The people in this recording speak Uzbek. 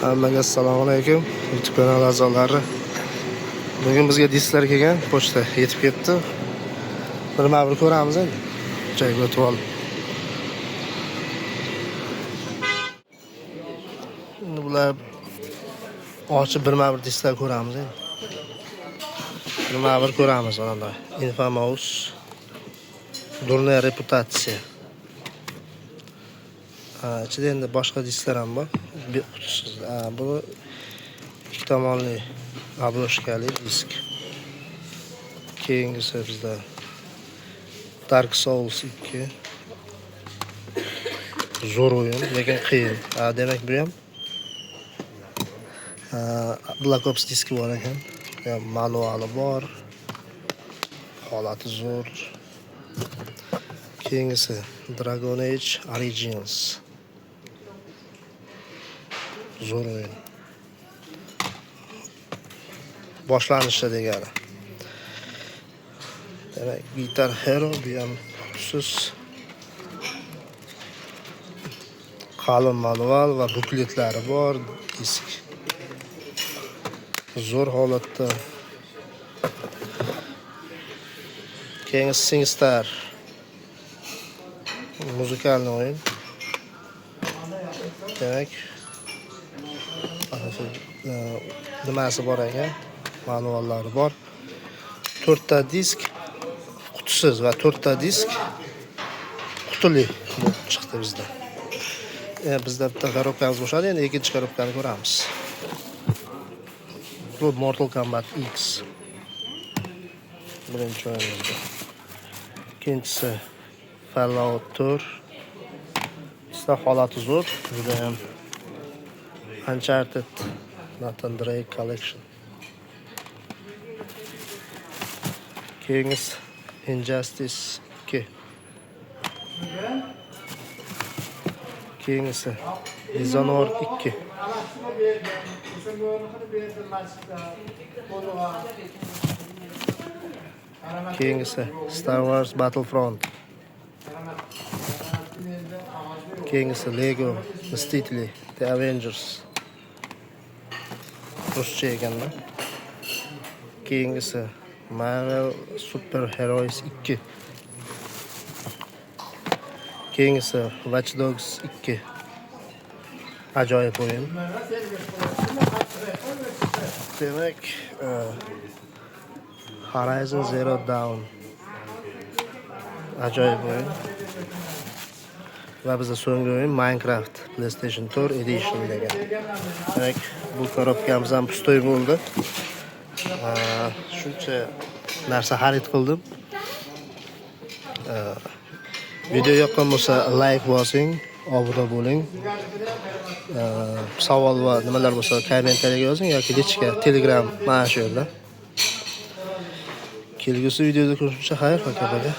Hammaga assalomu alaykum, YouTube kanal a'zolari. Bugun bizga disklar kelgan, pochta yetib ketdi. Birma-bir ko'ramiz endi. Joyga o'tib olib. Endi bular ochib birma-bir disklar ko'ramiz endi. Birma-bir ko'ramiz mana. Infamous, Дурная репутация. Ha, ichida endi boshqa disklar ham bor. Bir qutisiz. Ha, bu ikki tomonli обложка li disk. Keyingisi bizda Dark Souls 2. Zo'r o'yin, lekin qiyin. Ha, demak bu ham ha, Black Ops diski bor ekan. Bu ham manuali bor. Holati zo'r. Keyingisi Dragon Age Origins. Zo'r o'yin. Boshlanishi degani. Demak, Guitar Hero bu ham qutisiz. Qalin manual va bukletlari bor, disk. Zo'r holatda. Keyingisi SingStar. Muzikalniy o'yin. Demak, ana shu nimasi bor ekan, manuallari bor. 4 ta disk qutisiz va 4 ta disk qutili bo'lib chiqdi bizda. Bizda bitta korobkamiz bo'shadi, endi ikkinchi korobkani ko'ramiz. Bu Mortal Kombat X. Birinchi o'yinimizda. Ikkinchisi Fallout 4. Disklar holati zo'r, juda ham. Uncharted Nathan Drake Collection. Keyingisi Injustice 2. Keyingisi Dishonored 2. Keyingisi Star Wars Battlefront. Keyingisi Lego Mstители The Avengers. Ruscha ekanda. Keyingisi Marvel Super Heroes 2. Keyingisi Watch Dogs 2. Ajoyib o'yin. Demak, Horizon Zero Dawn. Ajoyib o'yin. Va bizda so'nggi o'yin Minecraft PlayStation 4 Edition degan. Demak, bu korobkamiz ham пустой bo'ldi. Shuncha narsa xarid qildim. Video yoqqan bo'lsa like bosing, obuna bo'ling. Savol va nimalar bo'lsa kommentariyaga yozing yoki личка, Telegram mana shu yerda. Kelgusi videoda ko'rishguncha xayr, пока-пока.